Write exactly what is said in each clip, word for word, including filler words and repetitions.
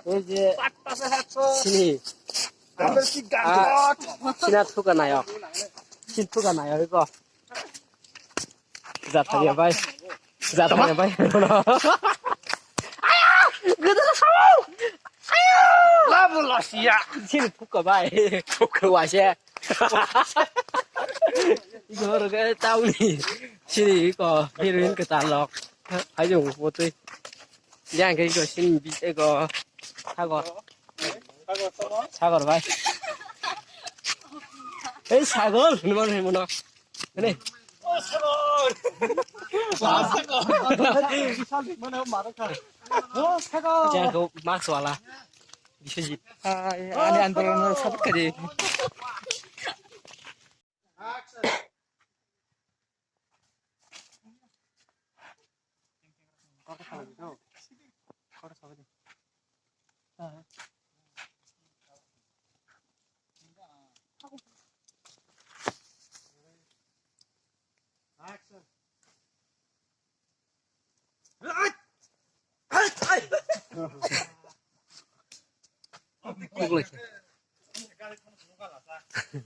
Ei je sini. Ah, sina thuka nayok. Sin thuka nayok iko. Jathanya bai. Jathanya bai. Ayo! Gede sama! Ayo! Labu lasia. Sini thuka bai. Thuka wasia. Igor ke tauni. Sini ko heroin ke talok. Ayo putui. Yang ke ko sini bi ko sagor. Sagor bai. Ei sagor, numan hai mono. Ani. Sagor. Sagor. Jang ko mask wala. Biswajit. Ani andro no sabit kari.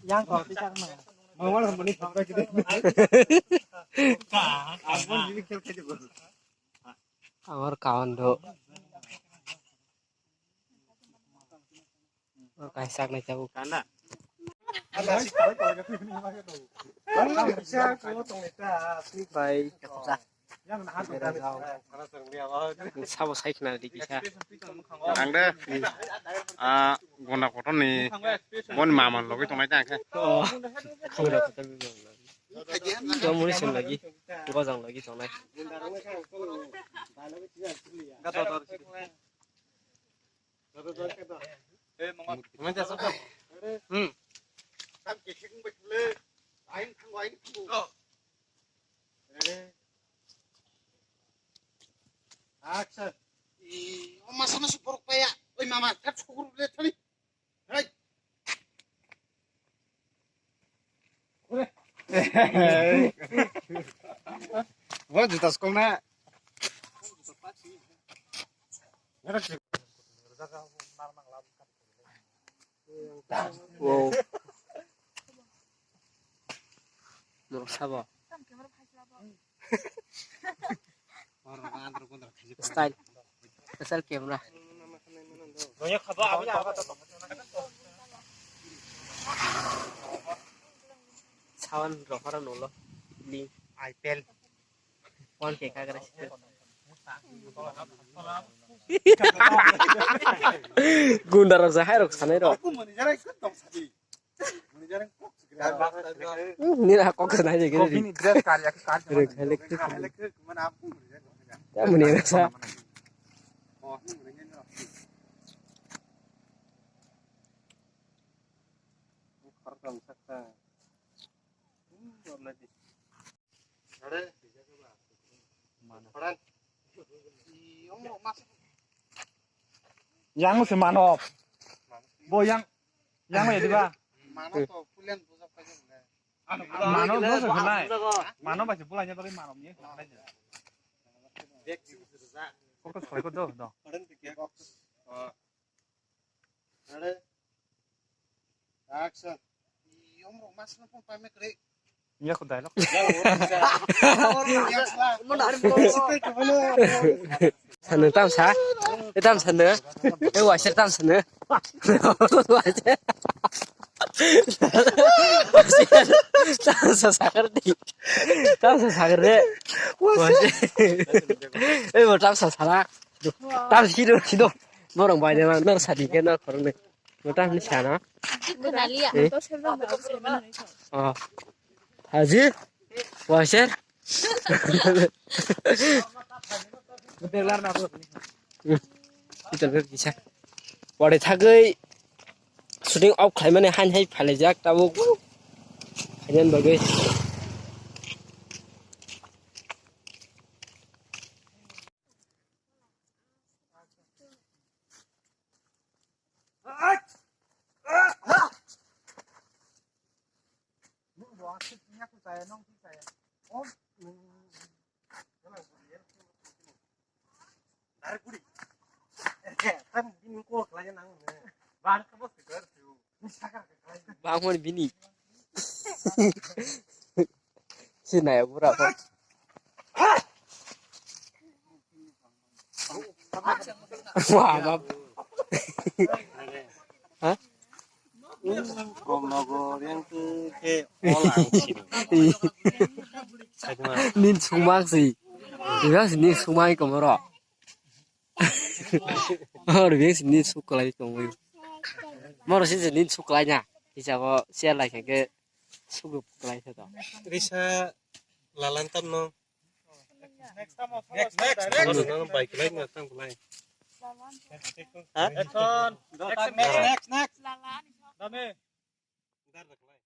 Yang kau tidak mau. Mawar mani thangkai kide. Abon jini khel khede bo. Amar kawan do. Kaisa nai tabuk. Bai kata. Sabo sai khna di kisa. Ang de, ah, gona kotor ni, boni mama logi tongnai ta ang khe. Oh. Gona kotor ni mama logi. Gomuni sim logi, gojang logi tongnai. Hmm. Action. Oi mama, thar chukuru le thani. Hey. Bo juta skong na. Wow. Norok sabo. Style. Special camera. Sawan rohora nolo. Li. Iphone. One K kagra. Gunda rok jahai rok sanai rok. Nira kok sanai rok. Bini dress kar ya, kar. Rek electric. Ya muni rasa. Yang se mano. Bo yang, yang bai diba? Mano to pulen buja paja le. Mano bo se nai. Mano bai se bulai nya to mano ni. Kok to soi ko do do. Ready? Action. Iya ko dialog. Sanu tam sa. E tam sanu. E waser tam sanu. Tam sa sakar di. Tam sa sakar de. E bo tam sa sara. Tam sido sido. Norong bai de na nor sadi ke na korong de. Mota ni sana. Khwnaliya. Eh? Oh. Haji. Waser. Kita bisa. Wade thagwi shooting off khlaimani hain hai phalaijak tabuk. Hain bagwi. Bangmani bini. Sinai bura ko. Wah, bab. Hah? Komnogor yang ke ke olang sini. Nin sungmak si. Nin sungmak komoro. Moro beng sini suklai tongwi. Moro sini sini suklai na. Hisabo share lai khe sugu klai khe to. Risa lalan tam no. Next, next. Moro no bai klai na tam klai. Ha? Action. Next, next, next. Dame. Dar da klai.